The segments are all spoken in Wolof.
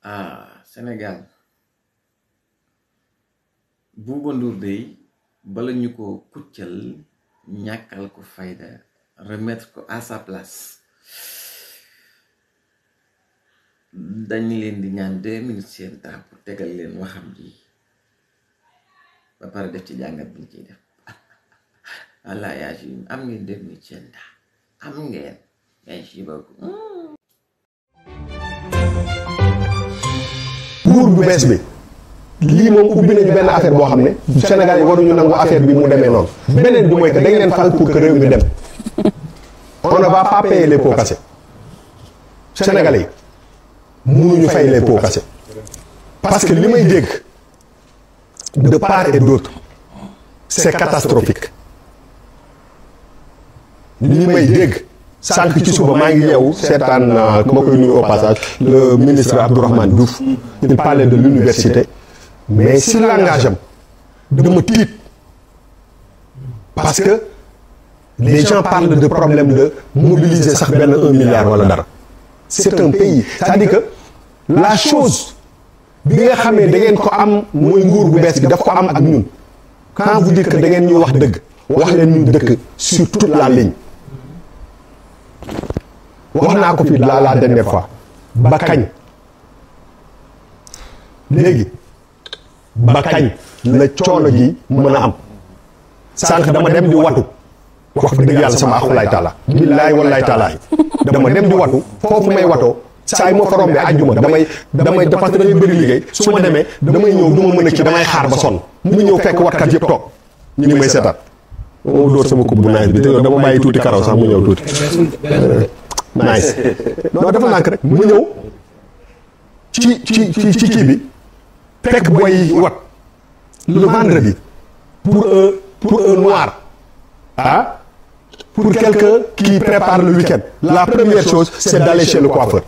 Ah, Sénégal Bouba Ndour dey bala ñu ko kuccal ñàkkal ko fayda remettre ko à sa place dañ leen di ñaan 2 minutes seen temps pour tegal leen waxam ji ba pare def ci jàngat bi ñu ciy def walla yaa ci am ngeen 2 minutes seen temps am ngeen merci beaucoup. nguur bu bees bi lii moom ubbi nañu benn affaire boo xam ne Sénégal yi waruñu nangu affaire bi mu demee noonu beneen bi mooy que dañ leen fal pour que réew mi dem on ne va pas payer les pots cassés Sénégalais yi mënuñu fay les pots cassés parce que li may dégg de part et d'autre c'est catastrophique li may dégg sànq ci suba maa ngi yeewu seetaan ku ma koy nuyu au passage le ministre Abdourahmane Diouf il parlait de l'université mais si langage am dama tiit parce que les gens parlent de problème de mobiliser sax benn 1 milliard wala dara c'est un pays c'est-à-dire que la chose bi nga xamee da ngeen ko am mooy nguur gu bees gi daf ko am ak ñun quand vous dites que da ngeen ñu wax dëgg wax leen ñu dëkk sur toute la ligne wax naa ko fi la dernière fois ba kañ léegi ba kañ la coono ji mën a am sànq dama dem di watu wax fa dëgg yàlla sama axulaay taala billaay wallaay taalaay dama dem di watu foofu may watoo saa yi ma fa rombee àjjuma damay parce que dañuy bëri liggéey su ma demee damay ñëw du ma mën a kii damay xaar ba sonn mu ñëw fekk watkat yëpp toog ñu ngi may seetaat moo dóor sama kub bu naaj bi te yow dama bàyyi tuuti karaw sax mu ñëw tuuti nice non dafa nànk rek mu ñëw ci kii bi fekk booy wat le vendredi pour un noir pour quelqu'un qui prépare le week-end la première chose c'est d'aller chez le coiffeur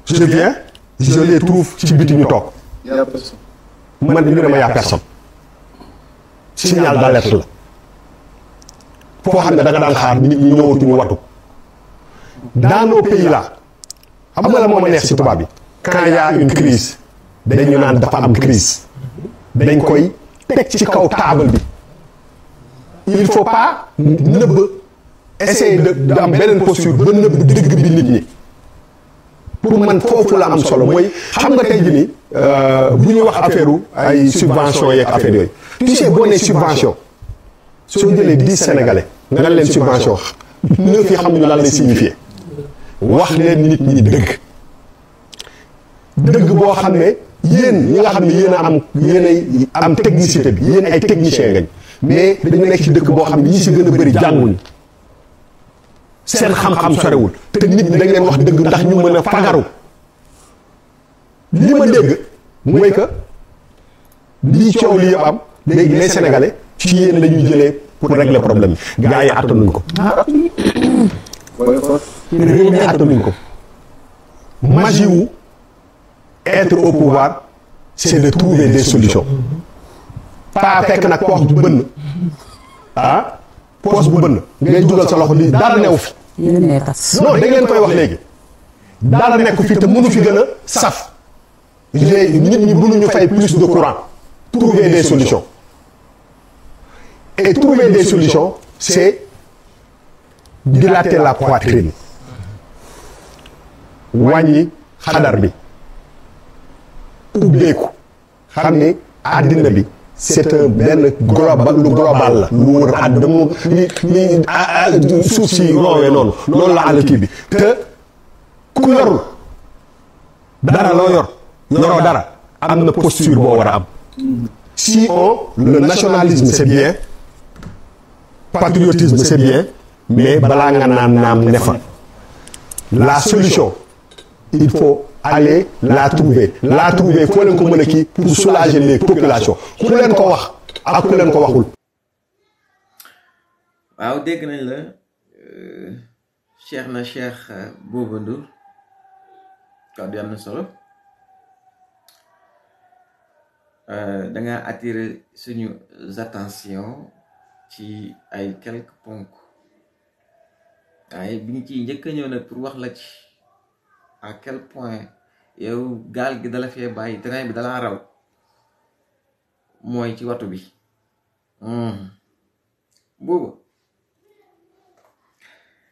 je viens je les trouve ci biti ñu toog man ñu ne ma y'a personne signal d'alerte la foo xam ne da nga daan xaar nit ñi ñëwatuñu watu dans nos pays là xam nga la moo ma neex ci tubaab bi quand y a une crise dañu naan dafa am crise dañ koy teg ci kaw table bi il faut pas nëbb essayer de am beneen posture ba nëbb dëgg bi nit ñi pour man foofu la am solo mooy xam nga tey jii nii bu ñuy wax affaire ay subvention yeeg affaire yooyu tu sais boo nee subvention soo jëlee 10 sénégalais nga leen subvention 9 yi xamuñu lan lay signifier wax leen nit ñi dëgg boo xam ne yéen ñi nga xam ne yéen a am technicité bi yéen ay technicien ngañ mais dañu nekk ci dëkk boo xam ne ñi si gën a bëri jànguñu seen xam-xam sorewul te nit ñi dañ leen wax dëgg ndax ñu mën a fagaru li ma dégg mooy que lii coow li yëpp am léegi les sénégalais ci yéen la ñuy jëlee pour régler problème bi gars yi attanuñ ko réew mi attanuñ ko magie wu être au pouvoir c'est de trouver des solutions pas fekk nag poche bu bënn poche bu bënn ngay dugal sa loxo lii dara new fi non da ngeen koy wax léegi dara nekk fi te mënu fi gën a saf léegi nit ñi mënuñu fay plus de courant trouver des solutions et trouver des solutions c'est dilater la poitrine wàññi xadar bi ubbeeku xam ni àddina bi c'est un benn global lu global la lu wër àddina mu li suuf si roowee noonu la àll kii bi te ku yorul dara loo yoroo dara am na posture boo war a am si le nationalisme c'est bien patriotisme c'est bien mais balaa nga naan naam ne fa la solution il faut aller la trouver foo leen ko mën a kii pour soulager les populations ku leen ko wax ak ku leen ko waxul. waaw dégg nañ la Cheikh Bouba Ndour kàddu am na solo da nga attirer suñu attention ci ay quelques ponts waaye bi ñu ciy njëkk a ñëw nag pour wax la ci à quel point yow gaal gi dala fee bàyyi train bi dalaa raw mooy ci watu bi boobu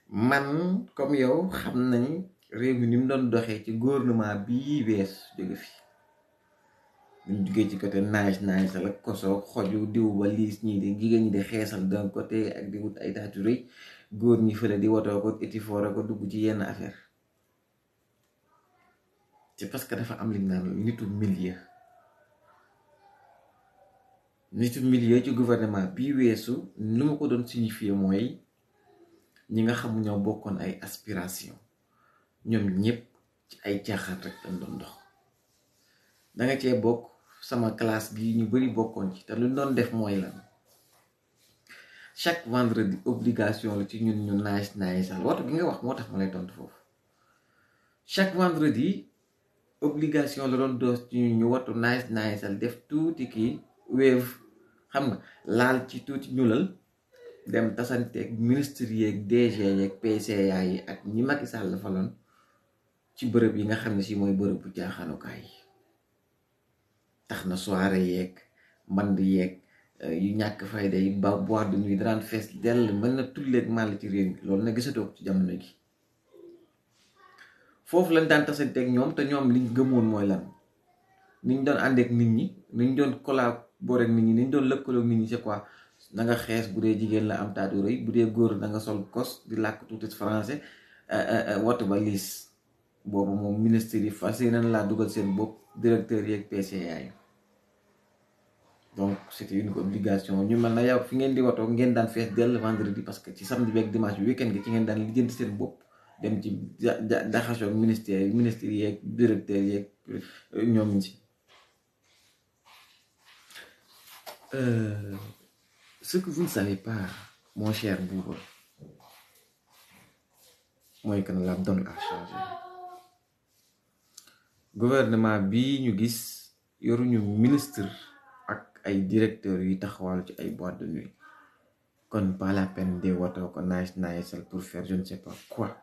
man comme yow xam nañ réew mi ni mu doon doxee ci gouvernement bii wees jóge fi buñ jugee ci côté naaj la koso xoju diw ba liis ñii di jigéen ñi di xeesal d'un côté ak di wut ay taatu rëy góor ñi fële di watoo ko étifoora ko dugg ci yenn affaire c'est parce que dafa am li naan nitu milieu ci gouvernement bii weesu lu ma ko doon signifier mooy ñi nga xam ñoo bokkoon ay aspiration ñoom ñëpp ci ay caaxaan rek dañ doon dox da nga cee bokk sama classe gi ñu bari bokkoon ci te lu doon def mooy lan chaque vendredi obligation la ci ñun ñu naaj sal waxtu gi nga wax moo tax ma lay tontu foofu chaque vendredi obligation la doon doos ci ñun ñu wattu naaj sal def tuuti kii wéev xam nga laal ci tuuti ñulal dem tasanteeg ministre yeeg DG yeeg PCA yi ak ñi Macky Sall la faloon ci bërëb yi nga xam ne si mooy bërëb bu jaaxaanukaay yi tax na soirée yeeg mband yeeg yu ñàkk fayda yi ba boîte de nuit daan fees dell mën na tulleeg màll ci réew mi loolu na gisatoo ko ci jamono gi foofu lañ daan tasanteeg ñoom te ñoom liñ gëmoon mooy lan niñ doon àndeek nit ñi niñ doon collaborer ak nit ñi niñ doon lëkkaloog nit ñi c'est quoi na nga xees bu dee jigéen la am taatu rëy bu dee góor na nga sol kos di làkk tuuti français watu ba liis boobu moom ministre yi fas yéeneen laa dugal seen bopp directeur yeeg PCA yi donc c'était une obligation ñu mel na yow fi ngeen di watoo ngeen daan fees dell vendredi parce que ci samedi beeg dimanche bi weekend gi ci ngeen daan lijjanti seen bopp dem ci daxasoo ministre yeeg directeur yeeg ñoom ci ce que vous ne savez pas mon cher Bouba mooy que la donne a changé gouvernement bii ñu gis yoruñu ministre ak ay directeurs yuy taxawal ci ay boîte de nuit kon pas la peine de watoo ko naaj pour faire je ne sais pas quoi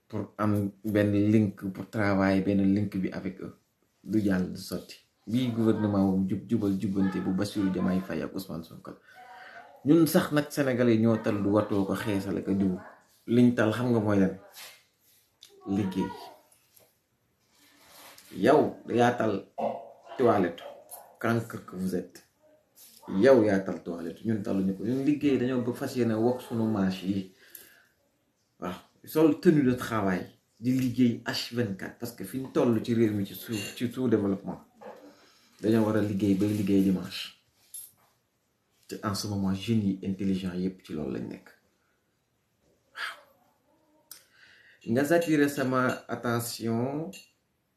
pour am benn link pour travailler benn link bi avec eux du jàll du sotti bii gouvernement wu jubal jubbante bu Bassirou Diomaye Faye ak Ousmane Sonko ñun sax nag Sénégalais ñoo tal du watoo ko xeesal ak diw liñ tal xam nga mooy lan liggéey yow yaa tal toilette cancre que vous êtes yow yaa tal toilette ñun taluñu ko ñun liggéey dañoo bëgg fas yéene wokk sunu marché yi waaw sol tenue de travail di liggéey H24 parce que fi ñu toll ci réew mi ci sous développement dañoo war a liggéey bay liggéey dimanche te en ce moment jeunes yi intelligent yépp ci loolu lañ nekk waaw nga attiré sama attention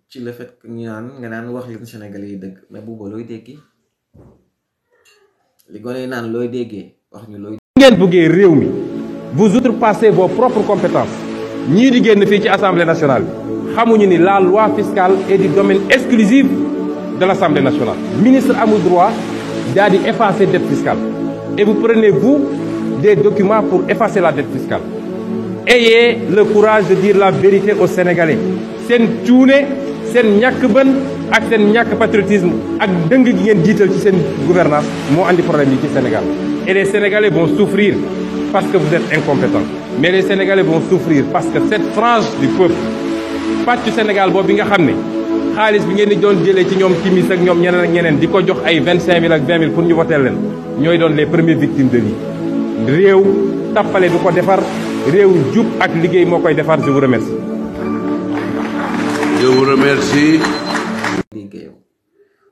ci le fait que ñu naan nga naan wax leen Sénégalais yi dëgg mais booba looy déggee li gone yi naan looy déggee wax ñu looy ngeen bëggee réew mi vous outrepassez vos propres compétences ñii di génn fii ci assemblée nationale bi xamuñu ni la loi fiscale est du domaine exclusif de l'assemblée nationale ministre amul droit daal di effacer dette fiscale et vous prenez vous des documents pour effacer la dette fiscale ayez le courage de dire la vérité aux Sénégalais seen cuune seen ñàkk bën ak seen ñàkk patriotisme ak dëng gi ngeen jiital ci seen gouvernance moo andi problème yi ci Sénégal et les Sénégalais vont souffrir parce que vous êtes incompétents mais les Sénégalais vont souffrir parce que cette frange du peuple pàccu Sénégal boobu bi nga xam ne xaalis bi ngeen di doon jëlee ci ñoom timis ak ñoom ñeneen ak ñeneen di ko jox ay 25000 ak 20000 pour ñu voter leen ñooy doon les premières victimes de lii réew tappale du ko defar réew jub ak liggéey moo koy defar. Je vous remercie. Je vous remercie. liggéey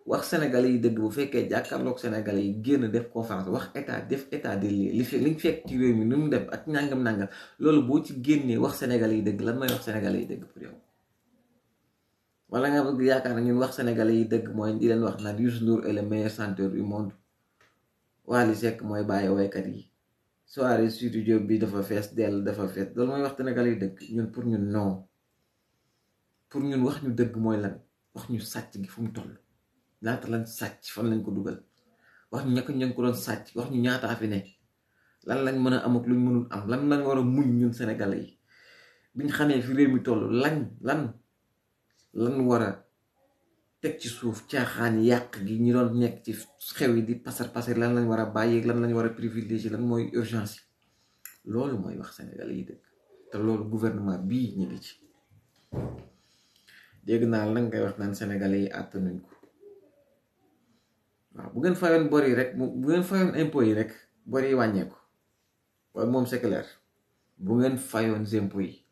wax Sénégalais yi dëgg bu fekkee jàkkaarloog Sénégalais yi génn def conférence wax état de liñ fekk ci réew mi nu mu def ak nangam loolu boo ci génnee wax Sénégalais yi dëgg lan mooy wax Sénégalais yi dëgg pour yow wala nga bëgg yaakaar na ñun wax Sénégalais yi dëgg mooy di leen wax naan Youssou Ndour est le meilleur chanteur du monde Wally Seck mooy bàyyi waykat yi soirée Sidy Diop bi dafa fees dell dafa fees loolu mooy wax Sénégalais yi dëgg ñun pour ñun non pour ñun wax ñu dëgg mooy lan wax ñu sàcc gi fu mu toll ñaata lañ sàcc fan lañ ko dugal wax ñu ña ko doon sàcc wax ñu ñaataa fi ne lan lañ mën a am ak luñ mënul am lan lañ war a muñ ñun Sénégalais yi biñ xamee fi réew mi toll lan lan war a teg ci suuf caaxaan yàq gi ñu doon nekk ci xew yi di pasar lan lañ war a bàyyi lan lañ war a privilégier lan mooy urgence yi loolu mooy wax Sénégalais yi dëgg te loolu gouvernement bii ñu ngi ci dégg naa la ngay wax naan Sénégalais yi àttanuñ ko waaw bu ngeen fayoon bor yi rek bu ngeen fayoon impôt yi rek bor yi wàññeeku waaye moom c'est clair bu ngeen fayoon impôt yi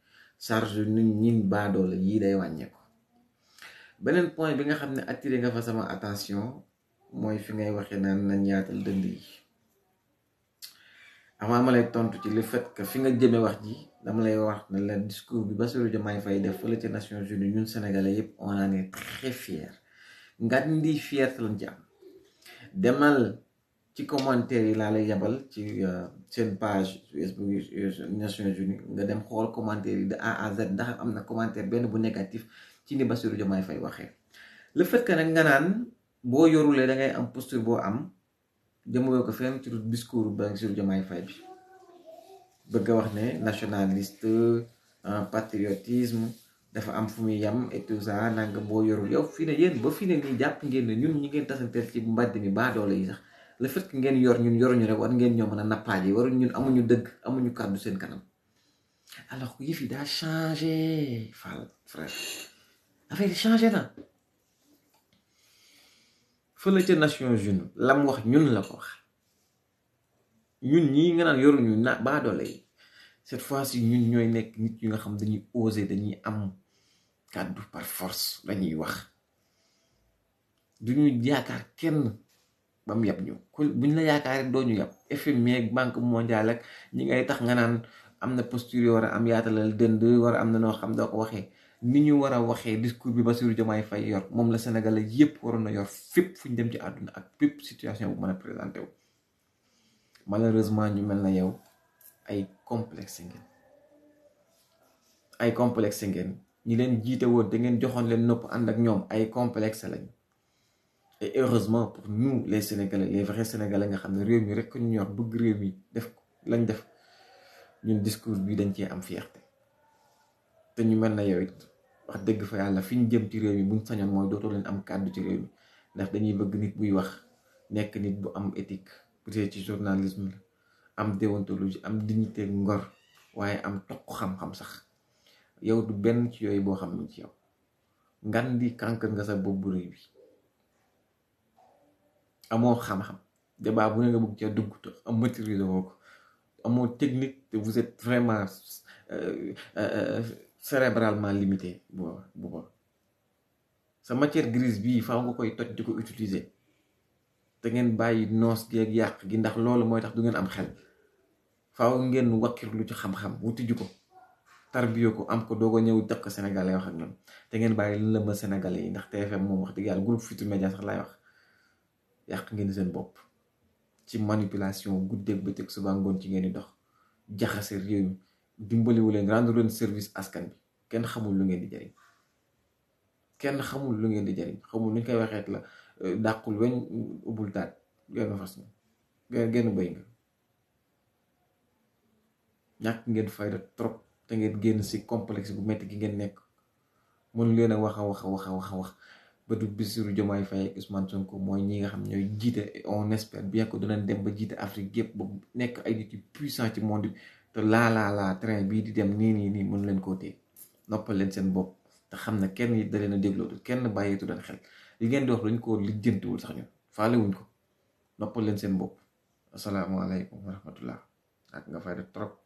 charge ñin baadoole yii day wàññeeku. beneen point bi nga xam ne attiré nga fa sama attention mooy fi ngay waxee naan nañ yaatal dënd yi avant ma lay tontu ci le fait que fi nga jëme wax ji dama lay wax ne la discours bi Bassirou Diomaye Faye def fële ci Nations Unies ñun Sénégalais yëpp on en est très fier nga ndi fierté lañ ci am demal ci commentaire yi laa lay yabal ci seen page Facebook Nations Unies nga dem xool commentaire yi de A à Z ndax am na commentaire benn bu négatif ci ni Bassirou Diomaye Faye waxee le fait que nag nga naan boo yorulee da ngay am posture boo am jëmale ko fenn ci discours Bassirou Diomaye Faye bi bëgg a wax ne nationaliste patriotisme dafa am fu muy yam et tout ça nanga boo yorul yow fii ne yéen ba fii ne nii jàpp ngeen ne ñun ñi ngeen tasanteel ci mbàdd mi baadoole yi sax le fait que ngeen yor ñun yoruñu rek war ngeen ñoo mën a nappaaje waruñ ñun amuñu dëgg amuñu kàddu seen kanam alors que yëf yi daa changé Fall frère affaire yi changé na fële ca Nations Unies lam wax ñun la ko wax ñun ñii nga naan yoruñu na baadoole yi cette fois-ci ñun ñooy nekk nit yu nga xam dañuy oser dañuy am kàddu par force dañuy wax duñu yaakaar kenn ba mu yab ñu buñ la yaakaar doo ñu yab FMI ak Banque mondiale ak ñi ngay tax nga naan am na posture yoo war a am yaatalal dënd war a am na noo xam doo ko waxee ni ñu war a waxee discours bi Bassirou Diomaye Faye yor moom la Sénégalais yépp waroon na yor fépp fu ñu dem ci àdduna ak fépp situation bu mën a présenté wu malheureusement ñu mel na yow ay complexe ngeen ñi leen jiite woon te ngeen joxoon leen nopp ànd ak ñoom ay complexe lañ et heureusement pour nous les Sénégalais les vrais Sénégalais nga xam ne réew mi rek ko ñu ñor bëgg réew mi def lañ def ñun discours bi dañ cee am fierté te ñu mel na yow it wax dëgg fa yàlla fi ñu jëm ci réew mi buñ sañoon mooy dootoo leen am kàddu ci réew mi ndax dañuy bëgg nit buy wax nekk nit bu am éthique peut-être ci journalisme la am déontologie am dignité ngor waaye am toq xam-xam sax yow du benn ci yooyu boo xam ne ci yow ngan di kànk nga sa bopp bu réew bi amoo xam-xam débat bu ne nga bëgg cee dugg te am maîtrise woo ko amoo technique te vous êtes vraiment cérébralement limité booba sa matière grise bii faaw nga koy toj di ko utiliser te ngeen bàyyi noos gi ak yàq gi ndax loolu mooy tax du ngeen am xel faaw ngeen wakkirlu ci xam-xam wuti ji ko tarbiyo ko am ko doog a ñëw def ko Sénégalais wax ak ñoom te ngeen bàyyi lu la ma Sénégalais yi ndax TFM moom wax dëgg yàlla groupe Futurs Médias sax laay wax yàq ngeen seen bopp ci manipulation guddeeg bëccëg suba ngoon ci ngeen di dox jaxase réew mi dimbaliwu leen rendre leen service askan bi kenn xamul lu ngeen di jariñ xamul nuñ koy waxeet la dàqul weñ ubbul taat genn fas genn bëy nga ñàkk ngeen fayda trop te ngeen génn si complexe bu metti gi ngeen nekk mënu leen a wax ba du Bassirou Diomaye Faye ak Ousmane Sonko mooy ñi nga xam ñooy jiite on espère bien que dinañ dem ba jiite Afrique yëpp ba nekk ay nit yu puissant ci monde bi te laa train bii di dem nii mënu leen koo téye noppal leen seen bopp te xam ne kenn it da leen a déglootul kenn bàyyeetu leen xel li ngeen di wax dañ ko lijjantiwul sax ñun faalewuñ ko noppal leen seen bopp asalaamaaleykum wa rahmatullah ak nga fay def trop